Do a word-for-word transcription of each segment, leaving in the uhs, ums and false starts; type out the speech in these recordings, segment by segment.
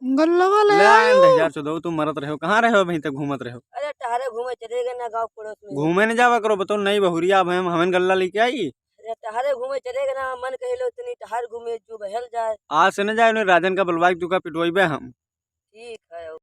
गल्लवा ले ले आए आयो। दहियार चोदो, तू मरत रहो, कहाँ रहो अभी तक घूमत रहो? अरे टहरे घूमे चले गए ना गाँव पड़ोस में। घूमे न जावा करो, बताओ नई बहुरिया अब हम, हमें गल्ला लेके आई। अरे टहरे घूमे चले गए ना, मन कहिलो तनी टहर घूमे जो बहल जाए। आज से न जाए, उन्हें राजन का बुलवा के तुका पिटवाइबे हम। ठीक है।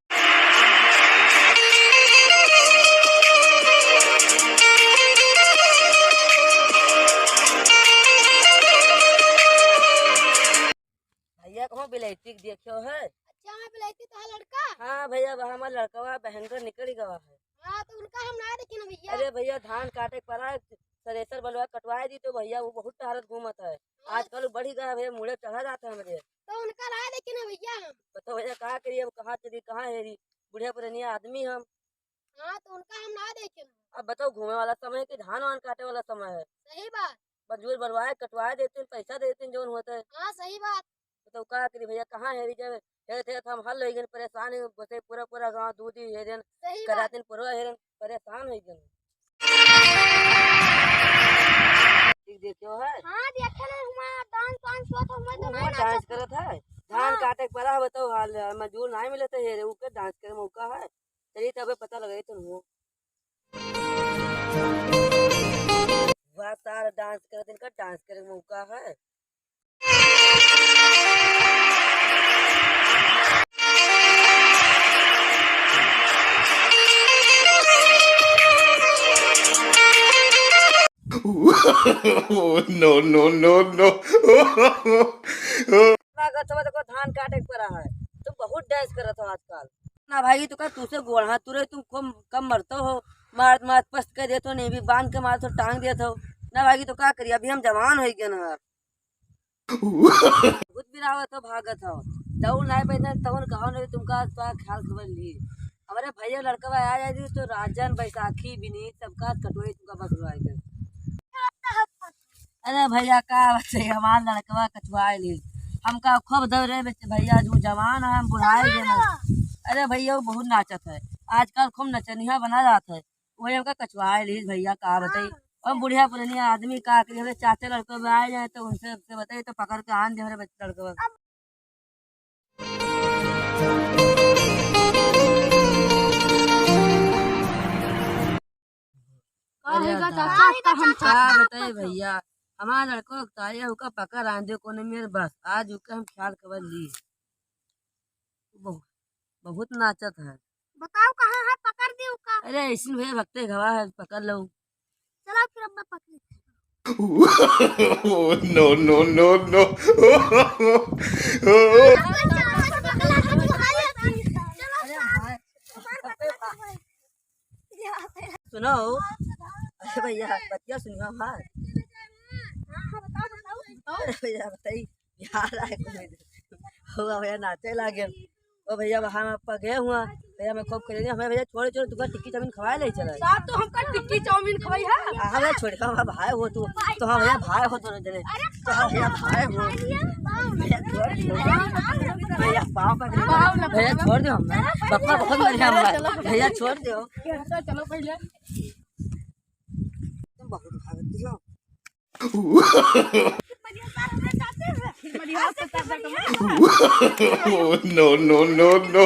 भैया कहूँ बिलैती के देखियो है। अच्छा, मैं बिलैती तो है लड़का। हाँ भैया, वह हमारा लड़कवा बहंगर निकल गवा है। हाँ, तो उनका हम ना देखे ना भैया। अरे भैया, धान काटे के पड़ा, थ्रेसर बलवा कटवाए दी तो भैया, वो बहुत टहरत घूमत है। हाँ। आजकल बढ़ी गया भैया, मुड़े चढ़ा जाता है हमरे। तो उनका ना देखे ना भैया हम। बताओ भैया, का करिए, अब कहाँ चली, कहाँ हेरी, बुढ़िया पुरनिया आदमी हम। हाँ, तो उनका हम ना देखे ना। अब बताओ, घूमे वाला समय है कि धान वान काटे वाला समय है? सही बात। मजूर बलवाए, कटवाए देते हैं, पैसा देते हैं, जौन होता है। हाँ, सही बात। तो का करी भैया, कहाँ हेरी जावे? हेरत हेरत हम हल होइ गए, परेशान है, बसे पूरा पूरा गाँव दूध ही हेरन, सही बात। करातिन पूरा हेरन, परेशान होइ गए। ठीक देखियो है? हाँ, देखे ना, हुआ डांस वांस हुआ था, हुआ तो हुआ नहीं नाचा डांस था। करत है। धान हाँ। काटे के पड़ा है, बताओ हाल, मजूर नहीं मिलत है, हेरे ऊपर डांस करे मौका है। चलिए तबे पता लगे तुम हो। वाह, सारा डांस करत, इनका डांस करे के मौका है। No, no, no, no। लागत हो तो धान काटे के पड़ा है, तुम बहुत डांस करत हो आजकल। ना भाई, तो का तुसे गोड़ हाथ तुरे, तुम कम, कम मरते हो, मारत मारत पस्त कर देत हो, नहीं भी बांध के मारत हो, टांग देत हो। ना भाई, तो का करी, अभी हम जवान हो गए ना। बहुत बिरावत हो, भागत हो, दौड़ नाय पैदा, तौन गाँव नहीं तुमका, तो ख्याल खबर ली। हमारे भैया लड़कवा आ जाए तो राजन, बैसाखी, विनीत सबका कटोरी तुमका बस लुआई दे। अरे भैया, का बचे, हमार लड़कवा कचुआए ली। हमका खूब दौड़े बचे भैया, जो जवान है, हम बुढ़ाए गए ना। अरे भैया, वो बहुत नाचत है, आजकल खूब नचनिया बना जात है, वही हमका कचुआए ली भैया, का बताई। हम बुढ़िया पुरनिया आदमी का करी, हमारे चाचा लड़के में आए जाए तो उनसे, उनसे बताई तो पकड़ के आन दे हमारे बच्चे लड़के। का अरे होइगा दादा। चाचा, का हम का चाचा बताई भैया, हमार लड़को तारे ओका पकड़ आन दे कोने में बस, आज ओके हम ख्याल खबर ली। बहु-, बहुत नाचत है। बताओ कहाँ है, पकड़ दी ओका। अरे ऐसन भैया भक्ते गवा है, पकड़ लो। चलो फिर अब मैं पकड़ी। No, no, no, no। सुनो, अरे भैया, बतिया सुनियो हमार। अरे भैया, बताई, यार आए कोई। हुआ भैया नाचे लागे। ओ भैया, वहाँ हम आपका गए हुआ, भैया मैं खूब खेले, हमें भैया छोड़, छोड़, तुमका टिक्की चाउमीन खवाए ले चला। साहब, तो हमका टिक्की चाउमीन खवाई है। हाँ भैया, छोड़, हम भाई हो तू, तो हम भैया भाई हो दोनों जने, तो हम भैया भाई हो। भैया छोड़ दो। भैया पाँव पकड़, पाँव ना भैया पकड़। छोड़ दो हमें, पापा बहुत बढ़िया हमारे, भैया छोड़ दो। चलो पहले। तुम बहुत भागती हो। No, no, no, no।